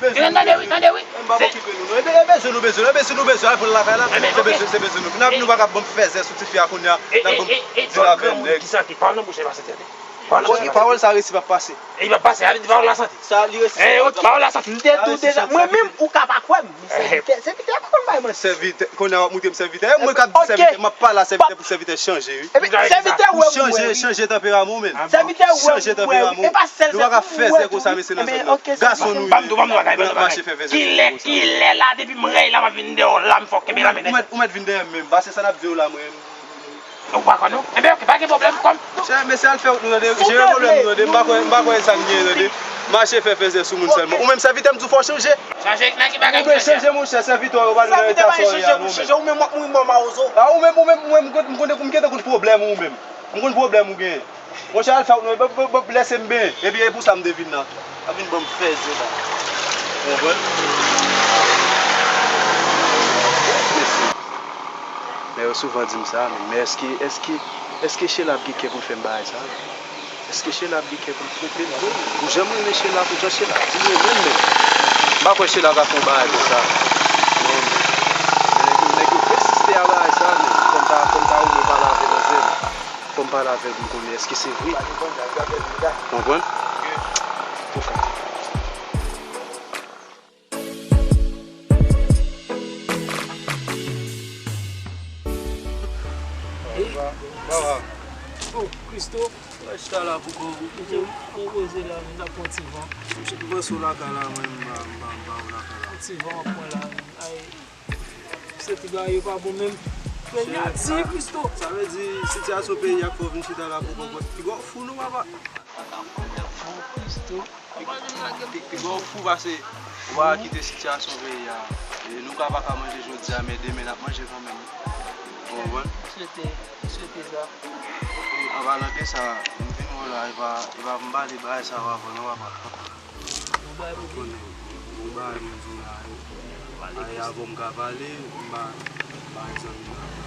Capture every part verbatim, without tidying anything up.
Bezwen nou, tande wi, tande wi. M p ap okipe nou, non. E be-, e bezwen nou, bezwen nou. E si nou bezwen, al pran l lakay la. Se bezwen, se bezwen nou. N ap, nou pa ka ban m fèzè sou tifi a kounye a. N ap ban m di l avè nèg. Ki sa ki pawòl nan bouch li pa sante? Pawòl sa resi p ap pase. E li p ap pase, a vin di pawòl la sante. Sa li resi. Eh, ok, pawòl la sante. M te tou deja. Mwen menm, ou ka pa kwè m. Men sèvitè, sèvitè pa konn bay manti. Sèvitè, kounye a w ap moute m sèvitè. E mwen k ap di sèvitè, m ap pale a sèvitè pou sèvitè chanje, wi. Epi sèvitè wè m wè wi. Chanje tanperaman w menm. Sèvitè wè m wè wi. E pa sèl mwen wi. Nou pa ka fè zè konsa, mesye nan zòn nan. Gason nou ye. N ap mache fè fè zè sou moun sa. Kilè, kilè la, depi m rèy la, m ap vin dèyè w la, m fò kenbe la, men. Ou mèt, ou mèt vin dèyè m menm. Pase sa n ap di w la, mwen. Ou pa kwè non? Enben, ok, pa gen pwoblèm, kòm. Chè, mesye, al fè wout nou, tande. Jere pwoblèm nou, tande. M pa kwè, m pa kwè sa n gen, tande. Mache fè fèzè sou moun sèlman. Ou menm, sèvitè, m di w fò w chanje. Chanje nan ki bagay pou chanje? Ou dwe chanje, monchè, sèvitè w yo pa dwe nan eta sa w ye a, non, men. Ou menm w ap mouri mò mawozo. A, ou menm, ou menm, ou menm, m konn, m konn, m gentan konn pwoblèm ou menm. M konn pwoblèm ou genyen. Monchè, al fè wout nou, b-, b-, b-, lèse m benyen. Epi e pou sa m te vin la. Ap vin ban m fèzè la. Ou konprann? Mesye. Men yo souvan di m sa, men, men èske, èske, èske Sheila ap gen kè pou l fè m bagay sa? Èske Sheila ap gen kè pou l twonpe m vre? Pou jan m renmen Sheila, pou jan Sheila di m renmen m menm. M pa kwè Sheila ka fè yon bagay konsa. Men, men nèg yo, nèg yo pèsiste a bagay sa, men fò m ta, fò m ta renmen pale avè manzè m. Fò m pale avè l pou m konnen èske se vre. Ou konprann? Antouka. Ey. Oh, Christo. Mwen chita la pou kò ou. Ou poze la, m t ap pran ti van. M chita pran sou lakay la, mwen, m ba, m ba, m ba ou lakay la. Ti van w ap pran la. Ay, se ti bagay yo pa bon menm. Peyi a di, Christo. Sa vle di, sitiyasyon peyi a fè w vin chita la pou kò ou. Piga w fou non, papa. Fou, Christo. Pi, pi gwo fou pase, ou pa kite sitiyasyon peyi a. E nou ka pa ka manje jodi a, men demen n ap manje kanmenm. Ou konprann? M swete, m swete sa. E an palan de sa, m vin wè w la, e pa, e pa m pale bagay sa yo avan non, papa. Ou konnen, bon bagay mwen di w la, e. Pale, Christo. Avan m ka pale, m pa, m pa egzamine l avan.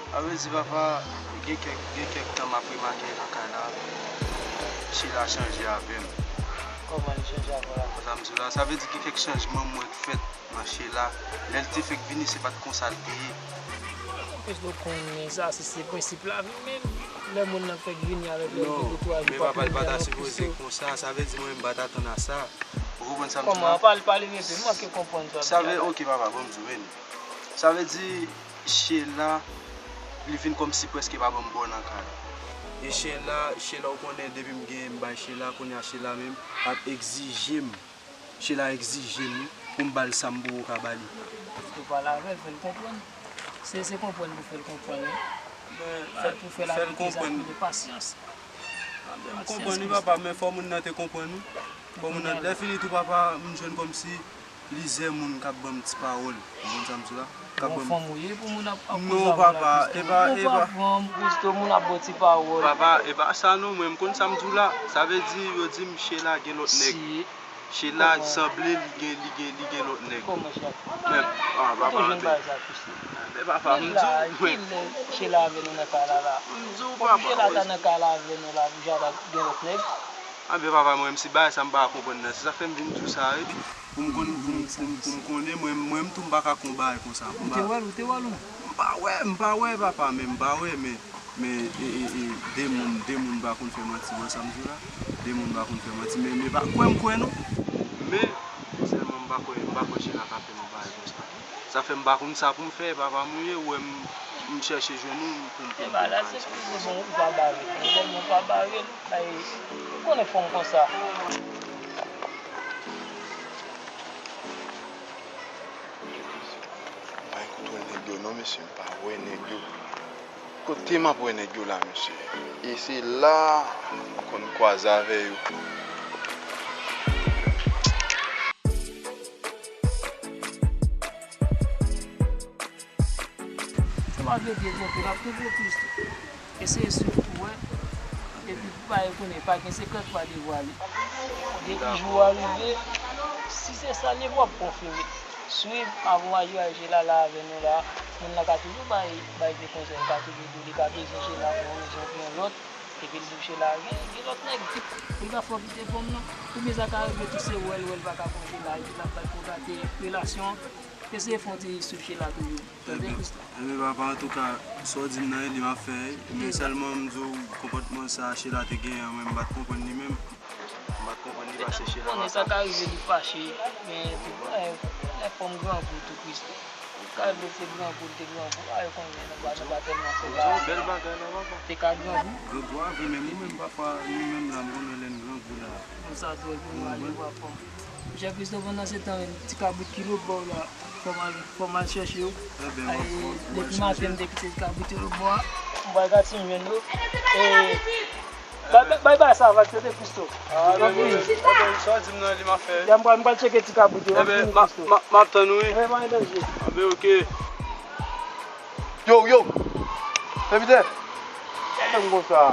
Sa vle di, papa, gen kèk, gen kèk tan m ap remake lakay la, Sheila chanje avè m. Kòman li chanje avè w la? Sa m di w la, sa vle di gen kèk chanjman m wè k fèt nan Sheila. Lè l te fèk vini, se pa t konsa l te ye. Paske w konnen sa, se, se prensip lavi menm. Lè moun nan fèk vini avèk lè l te gen twa jou, men papa, l pa ta sipoze konsa. Sa vle di mwen menm m pa t atann a sa. Ou konprann sa m di la? Kòman? Pale, pale repete, m manke konprann sa w di a. Sa vle, oke, papa, ban m di w, men. Sa vle di, Sheila, li vin kòmsi prèske pa ban m bò nan kay la. E Sheila, Sheila, ou konnen depi m gen, m bay Sheila, kounye a Sheila menm ap egzije m. Sheila egzije m wi, pou m ba l sa m poko ka ba li. Ou pale avè l, fè l konprann. Se, se konprann pou fè l konprann wi. Fè l pou fè l aplike sa pou li, pasyans. M konprann wi papa, men fò moun nan te konprann wi. Fò moun nan, lè fini tou papa, m jwenn kòmsi plizyè moun k ap ban m ti pawòl. Ou konprann sa m di w la? K ap ban m. Bon fanm ou ye pou moun ap, ap koze avè w la, Christo. Ou pa pran Christo, moun ap ba w ti pawòl. Papa, e pa sa non, mwen m konn sa m di w la. Sa vle di, yo di m Sheila gen lòt nèg. Sheila sanble li gen, li gen, li gen lòt nèg. Kòman sa? Men, ah, papa, men papa, m di w, men. Kilè Sheila avè nou nan kay la la? M di w, papa, Sheila ta nan kay la avè nou la, pou Jada gen lòt nèg. Anben papa, mwen menm se bagay sa m pa konprann nan. Se sa k fè m vin di w sa wi. Pou m konn, pou m, pou m, pou m konnen, mwen, mwen menm tou m pa ka konn bagay konsa. Ou te wè l, ou te wè l ou? M pa wè, m pa wè papa, men m pa wè, men, men, e, e, e, de moun, de moun pa konn fè manti, wè sa m di w la? De moun pa konn fè manti, men, men pa kwè m kwè non. Men, sèlman m pa kwè, m pa kwè Sheila ka fè yon bagay konsa. Sa fè m pa konn sa pou m fè, papa m ou ye, ou wè m, m chèche jwenn ou pou m, pou m, pou m ka eksplike. Bon, ou pa bare, ou pa bare, ay, ou konnen fanm konsa. M pa gen kontwòl nèg yo non, mesye, m pa wè nèg yo. Kote m ap wè nèg yo la, mesye? E se la m konn kwaze avè yo. Sa pa vle di l twonpe, l ap twonpe w plis tou. Eseye swiv pou wè. Epi, pa konnen, pa gen sekrè k pa devwale. Depi jou a rive, si se sa l ye, w ap konfime. Swiv avan w aji, aji la, la avè nou la. Moun nan ka toujou bay, bay vye konsèy, li ka toujou di w li ka bezwen Sheila pou yon rezon pou yon lòt. Epi l di w Sheila gen, gen lòt nèg. Li ka fè w kite fanm nan. Oubyen sa ka rive tou se wè l, wè l pa ka pran Sheila, epi l ap bay pou gate relasyon an. Eseye fè yon ti swiv Sheila toujou. Tande, Christo? Enben, papa, antouka, sa w di m nan, li m ap fè, men sèlman m di w, konpòtman sa Sheila te genyen an, mwen m pa t konprann li menm. M pa t konprann li paske Sheila pa ka. Sa ka rive li fache, men tou, eh, lè fanm grangou tou, Christo. Ka rive se grangou, li te grangou, a, yo konnen, nou pa, nou pa tèlman konn. Bèl bagay la, papa. Te ka grangou. Grangou a vre, men nou menm, papa, nou menm la, m konnen lè n grangou la. Konsa tou, epi nou ale bwa fanm. Monchè Christo, pandan se tan menm, ti kabrit ki lòt bò la, fò m al, fò m al chèche yo. Ay, depi maten, m te kite ti kabrit yo lòt bò a. M pral gade si m jwenn yo. E, bay, bay, bay, bay sa, va, tete Christo. Ah, men, men, men, sa w di m nan, li m ap fè. Ya, m pral, m pral tcheke ti kabrit yo, m ap vini, Christo. M ap tann ou, wi. Anben, pa gen danje. Anben, oke. Yo, yo! Envite! Sa fè m konsa?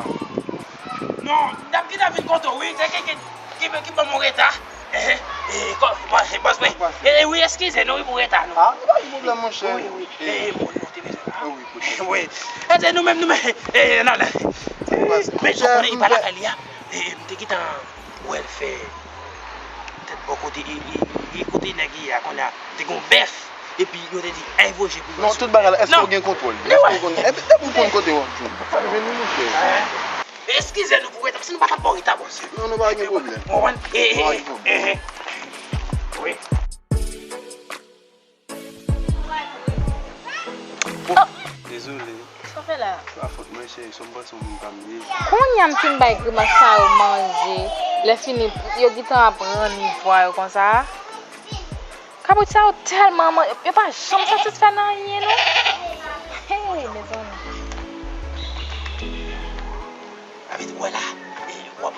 Non, n ap gentan vin kote w, wi. Se ki, ki, ki, ki ban m yon reta. Eh, eh, eh, kò, bòs, eh, bòs, wi. Eh, eh, wi, eskize nou, wi, pou reta nou. Ah, pa gen pwoblèm, monchè. Wi, wi. Eh, eh, moun nou te bezwen la. Eh, wi, kote. Wi. Eh, se nou menm, nou menm. Eh, eh, non, non. Men, monchè, ou konnen, li pa lakay li a. Eh, eh, m te gentan wè l fè tèt bò kote, e, e, e, e kote nèg ye a kounye a, te gen yon bèf, epi yo te di, "Ay, voye pou bòs yo." Non, tout bagay la, èske w gen kontwòl li? Èske w konn, epi depi w konn kote w ap jwenn. Sa vini, monchè. Eskize nou pou reta, paske nou pa t ap ba w reta, bòs. Non, nou pa gen pwoblèm. Ou konprann? E, e, e, e, e. Wi. Dezole. Sa w fè la? Se pa fòt mwen, cheri, sou m panse yon moun pa m ye. Kounye a m fin bay grimas sa yo manje. Lè fini, yo gentan ap ranni vwa yo konsa. Kabrit sa yo tèlman man-, yo pa janm satisfè nan anyen, non. Hey, mezanmi. Avèk ou wè la, e, w ap